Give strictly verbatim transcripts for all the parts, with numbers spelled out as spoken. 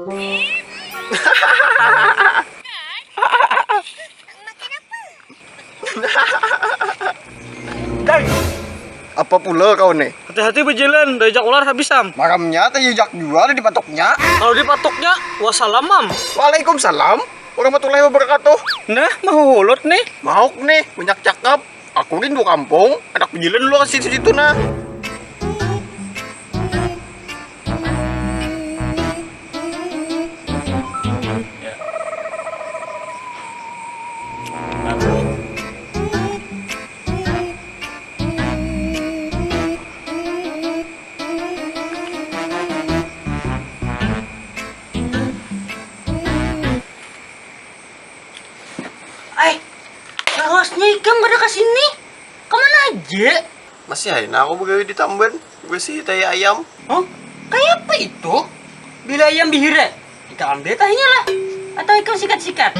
Dang. Apa pula kau nih? Hati-hati bejalan, diajak ular habis am. Makamnya teh jejak jua ada di patuknya. Kalau di patuknya, wassalam am. Waalaikumsalam warahmatullahi wabarakatuh. Nah, mahuhulut nih. Mauk nih, banyak cakap. Aku rindu kampung, anak bejalan dulu ke situ-situ nah. Ai, lawasnya ikam kada ka sini. Ka mana haja? Masih ai nah aku begawi di tamban, bersihi tai ayam. Huh? Kaya apa itu? Bila ayam bihira, ikam ambil tahinya lah. Atau ikam sikat-sikat.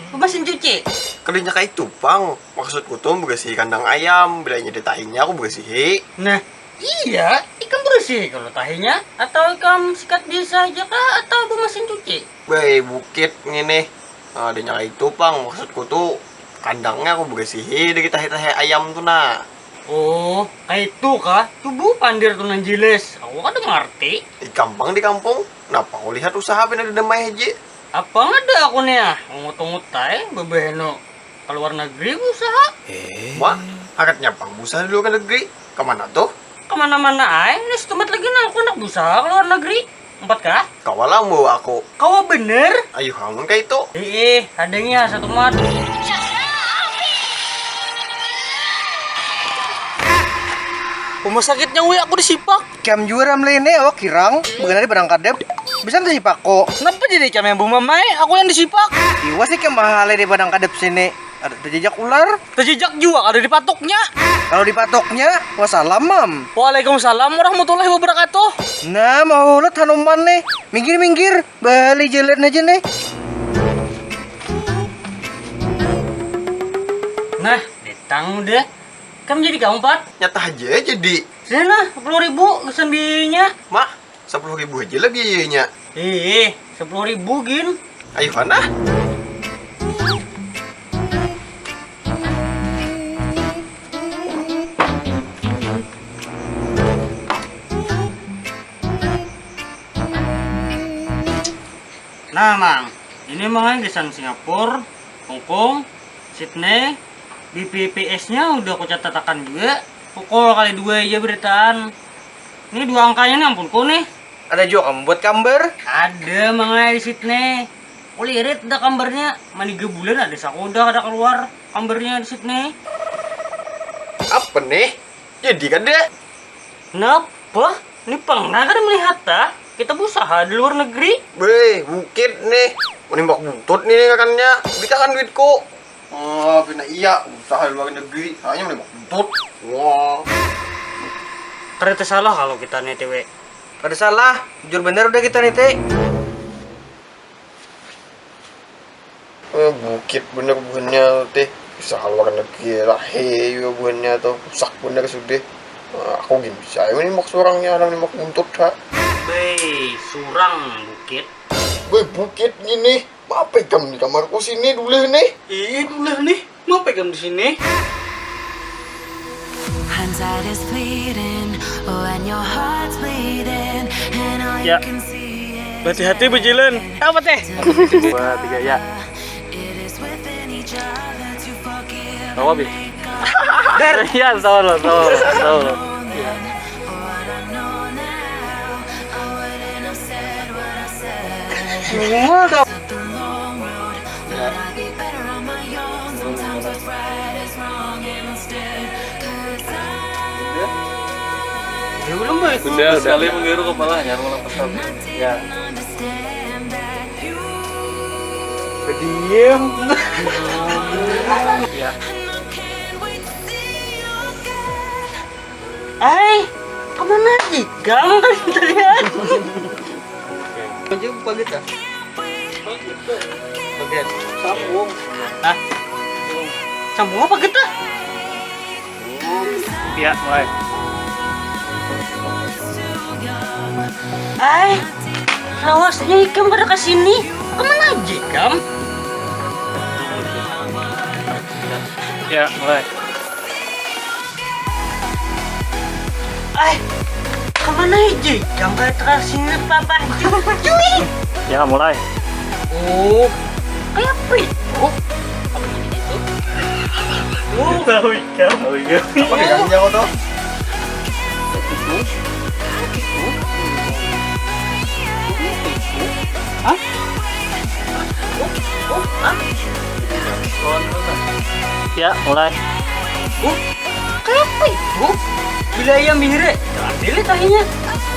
Bemasin cuci. Kada nya kaitu pang. Maksudku tu bersihi kandang ayam, bila inya ada tahinya aku bersihi. Nah, iya, ikam bersihi kalau tahinya. Atau ikam sikat biasa aja kah? Atau bemasin cuci? Wei, bukit ngini. Nah, ada nya kaitu pang. Maksudku tu kandangnya aku bersihi dari tahi-tahi ayam tu nah. Oh, kaitu kah? Tubuh pandir tu nang jilis. Aku kada mengerti. Ikam pang di kampung, kenapa aku lihat usaha pina ada damai haji? Apa ngada aku nih ah, ungut-ungut ai, bebeheno. Ka luar negeri busaha. Eh. Wah, hakatnya pang busaha di luar negeri. Kemana tuh? Kemana-mana ai, ini setumat lagi nah aku anak busaha ke luar negeri. Empat kah? Kawa lah membawa aku. Kawa bener? Ayo, kamu kayak itu. Eh, eh, adanya satu mat. Rumah sakitnya wi aku disipak. Kiam jua Ramli ini awak kirang, beganari badang kadep. Bisa disipak kok. Kenapa jadi kiam yang bumamai? Aku yang disipak. Iwas nih kiam mahal di badang kadep sini. Ada terjejak ular. Terjejak jua ada di patuknya. Kalau di patuknya, wassalam mam. Waalaikumsalam warahmatullahi wabarakatuh. Nah, mahulut Hanuman nih. Minggir, minggir. Bali jalan aja nih. Nah, datang udah. Kamu jadi kamu, Pat? Nyata aja jadi. Sini nah, sepuluh ribu kesambinya. Mak, sepuluh ribu aja lah biayanya. Ih, sepuluh ribu gin. Ayo, mana? Nah, Mang, ini Mang gasan Singapura, Hong Kong, Sydney, B P P S-nya udah aku catatakan juga. Pukul kali dua aja beritaan. Ini dua angkanya nih, ampun ku nih. Ada juga kamu buat gambar? Ada, Mang, di Sydney. Kulirit dah gambarnya. Maniga bulan ada sakudah ada keluar gambarnya di Sydney. Apa nih? Jadi kada? Napa? Ni pernah kada melihat ta? Kita busaha di luar negeri. Weh, bukit nih. Menimbak buntut nih ngakannya. Bitakan duitku. Oh, pina iya, usaha di luar negeri. Hanya menimbak buntut. Wah. Kada tersalah kalau kita nih, Tiwi. Kada salah, jujur bener udah kita nih, Ti. Eh, bukit bener buhannya teh. Bisa luar negeri lah, hei juga buhannya tuh. Rusak bener sudah. Eh, aku gini bisa ayo nih mak surangnya, anak nih mak buntut ha. Bei, surang bukit. Weh, bukit gini. Apa ikam di kamarku sini dulu nih? Iya dulu nih. Ngapa ikam di sini? Hindsight is fleeting when your heart's bleeding and all you Ya. Can see is Hati-hati bejalan. Apa teh? Dua, tiga, ya. It is within each other to forgive Tawa, Bi. Dar. Iya, tawa lo, tawa lo, tawa lo. What I know now, I wouldn't have said what I said. What the long road. Udah? Udah belum, Boy? Udah, udah. Sekali menggeru kepala, nyari ulang pesan. Ya. Diam. Ya. Ai, kemana ikam tadi tadi? Aja paget ah. Paget. Sambung. Hah? Sambung apa kita? Ya, mulai. Ai. Lawasnya ikam kada ka sini. Kemana aja ikam? Ya, mulai. Eh, kemana aja ikam? Kada ka sini, Papa. Cuy. Ya, mulai. Oh, kayak apa itu? Apa ini itu? Oh, tahu ikam. Tahu ikam. Apa pegang dia kau tuh? Hah? Oh, oh, hah? Ya, mulai. Oh, kayak apa itu? Bila ayam bihire, ambil tahinya.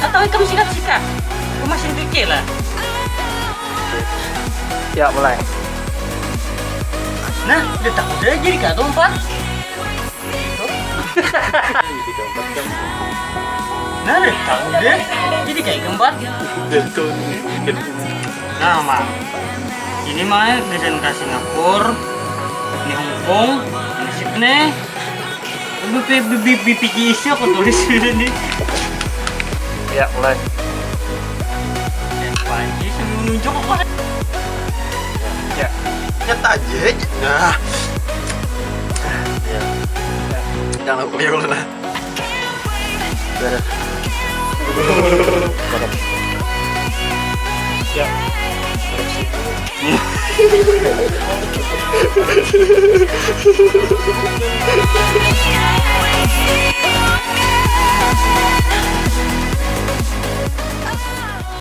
Atau ikam sikat-sikat. Aku masih pikir lah. Ya, mulai. Nah, udah takut aja jadi kata empat. Nah, deh, tahu deh. Jadi kayak gambar. Nah, Mang. Ini mah desain ke Singapura, ini Hong Kong, ini Sydney. B P B P G isi aku tulis ini. Ya, mulai. Apa aja sambil menunjuk apa? Ya. Nyata aja. Nah. Ya. Jangan lupa ya, Ulun, nah. Beres. Ya.